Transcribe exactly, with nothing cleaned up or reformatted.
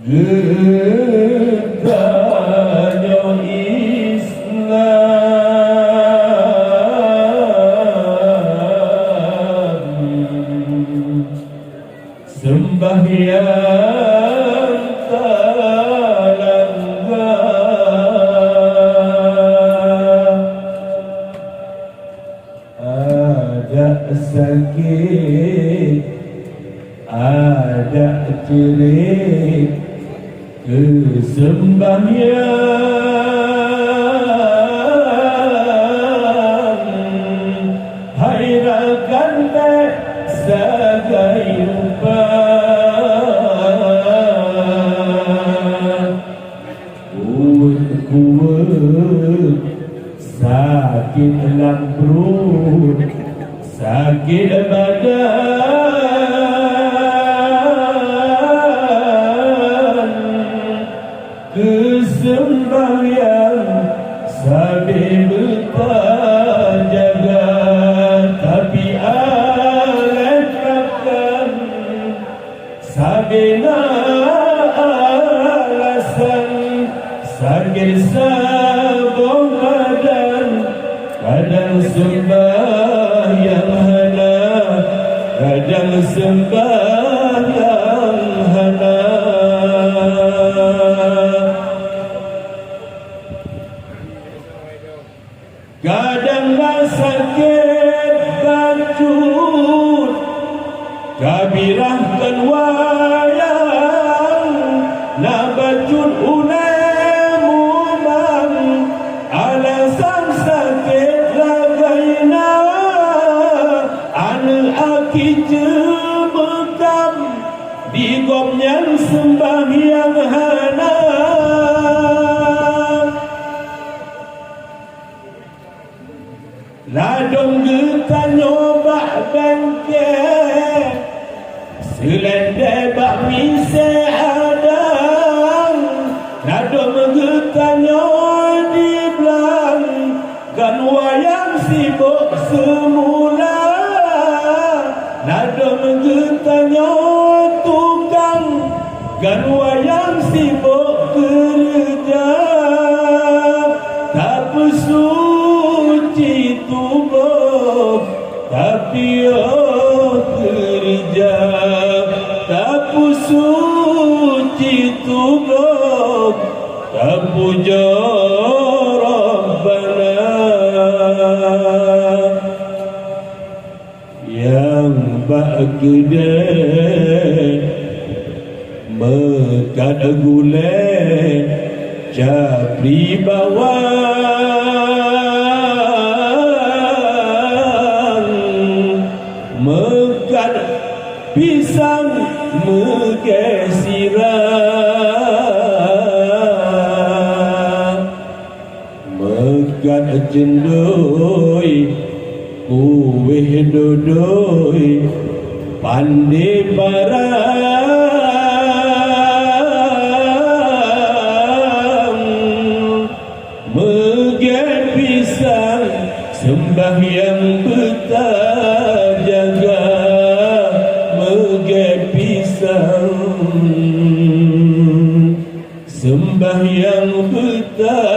Geutanyoe Islam, seumbahyang talangga. Adak sakét, adak ceurék, keu seumbahyang. Hai rakan bèk sagai lupa. Kuweuet-kuweuet sakét lam pruet, sakét badan, keu seumbahyang sabe beutajaga, tapi alah rakan sabe na alasan, sakét saboh badan, kadang seumbahyang hana, kadang seumbahyang hana. Kadang na sakét bacut, kabirah kon wayang, na bacut ulèe mumang, alasan sakét lagai na, aneuk aki ceumeukam, di gobnyan seumbahyang hana. Ladôm geutanyoe bak bengke, seulendé bak miseue adang. Ladôm geutanyoe di blang, kon wayang sibok seumula. Ladôm geutanyoe tukang, kon wayang sibok keureuja, tapeusuci tuboh, tapiôh keureuja, tapeusuci tuboh, tapujoe Rabbana. Nyang bak keudè meukat gulèe capli bawang, meukat pisang meugèe sira. Meukat ceundoi, kuweh dodoi, pandé barang, meugèe pisang, seumbahyang beutajaga, meugèe pisang. Seumbahyang beutajaga.